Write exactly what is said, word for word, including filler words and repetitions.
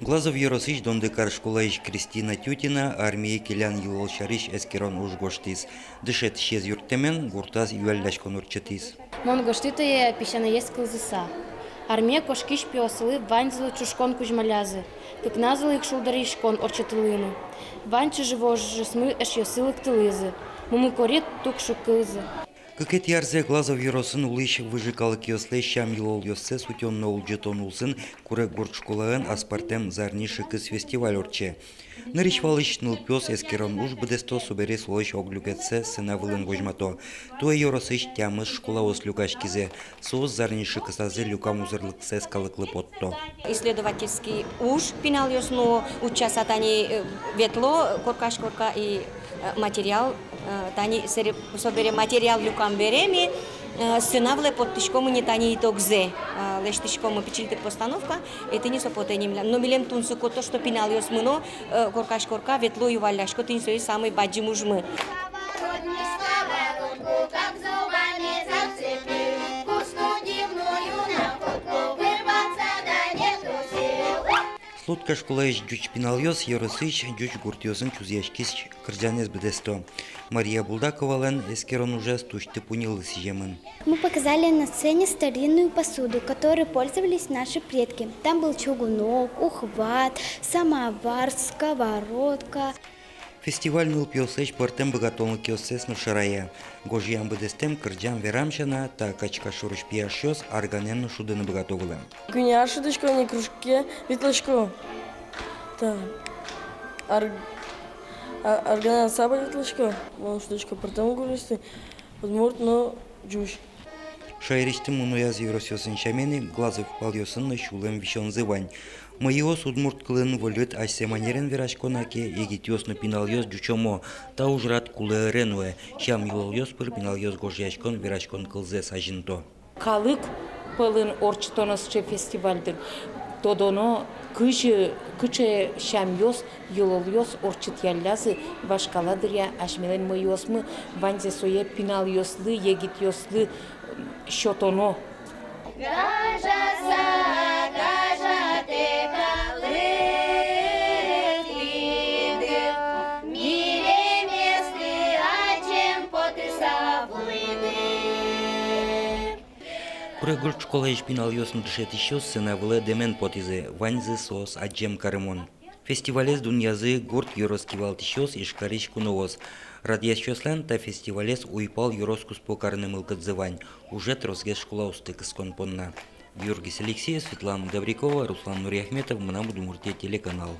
Глазов ёросысь Дондыкар школаысь Кристина Тютина армие келян йылол сярысь эскерон уж гожтӥз. Дышетӥсез юрттэмен гуртаз юалляськон ортчытӥз. Мон гожтӥ тае песянаез кылзыса. Армие кошкись пиослы ваньзылы чушкон кузьмаллязы, кыкназылы ик шулдыръяськон ортчытылӥмы. Вань чыжы-выжыосмы эшъёсы лыктылӥзы, мумы корид тук шуккылӥзы. Кыкетӥ арзэ Глазов ёросын улӥсь выжы калыкъёслэсь сям-йылолъёссэс утён но улӟытон улсын Куреггурт школаын аспӧртэм «Зарни шыкыс» фестиваль ортче. Нырысь-валысь нылпиос эскерон уж быдэсто, собере солэсь ог люкетсэ сцена вылын возьмато. Туэ ёросысь тямыс школаос люкаськизы. Соос зарни шыкысазы люкам узырлыксэс калыклы потто. Исследовательский уж пиналъёс но утчаса тани, э, ветло коркась корка и, э, материал, э, тани сэре-, собере материал люкам бере ми, э, сцена вылэ поттӥськомы ни тани итогзэ, э, лэсьтӥськомы пичильтык постановка, и тӥни со потэ ни милям. Но милем тунсыко то, что пиналъёсмы но, э, коркась корка ветло, юаллясько, тӥни со и самый бадӟым ужмы. Слудка школаысь ӟуч пиналъёс ёросысь ӟуч гуртъёсын чузъяськись кырӟанэз быдэсто. Мария Булдаковалэн эскерон ужез тусьты-пуньылы сӥземын. Мы показали на сцене старинную посуду, которой пользовались наши предки. Там был чугунок, ухват, самовар, сковородка. Фестиваль нылпиослэсь пӧртэм быгатонлыкъёссэс но шарая. Гожъям-быдэстэм, кырӟам-верам сяна, та качка шорысь пияшъёс арганэн но шудыны быгато вылэм. Кӧня ар шудӥсько ни, кружке ветлӥсько. Та ар-, а-, арганэн сабаль ветлӥсько, мон шудӥсько пӧртэм гуръёсты, удмурт но ӟуч. Шаерысьтым мунояз ёросъёсын сямен ик, Глазов палъёсын но сюлэм висёнзы вань. Мӧйыос удмурт кылын вольыт асьсэ манерен верасько на ке, егитъёс но пиналъёс ӟучомо. Та ужрад кулэ ӧре нуэ. Сям-йылолъёс пыр пиналъёс гожъяськон, вераськон кылзэс азинто. Калык пӧлын ортчытоно сыӵе фестивальдыр, тодоно, кызьы, кыӵе сямъёс, йылолъёс ортчытъяллязы вашкала дыръя асьмелэн мӧйыосмы. Ваньзэ сое пиналъёслы, егитъёслы, м, сётоно. Гажаса, гажатэ калык тӥды, милеместы адӟем потыса вуиды. Куреггурт школаысь пиналъёс но дышетӥсьёс сцена вылэ дэмен потӥзы, ваньзы соос адӟем карымон. Фестивалез дунъязы гурт ёрос кивалтӥсьёс, Ижкарысь куноос. Радъясьёслэн та фестивалез уйпал ёрос куспо карыны мылкыдзы вань, уже тросгес школаосты кыскон понна. Георгий Алексеев, Светлана Добрякова, Руслан Нуриахметов, «Мынам Удмуртие» телеканал.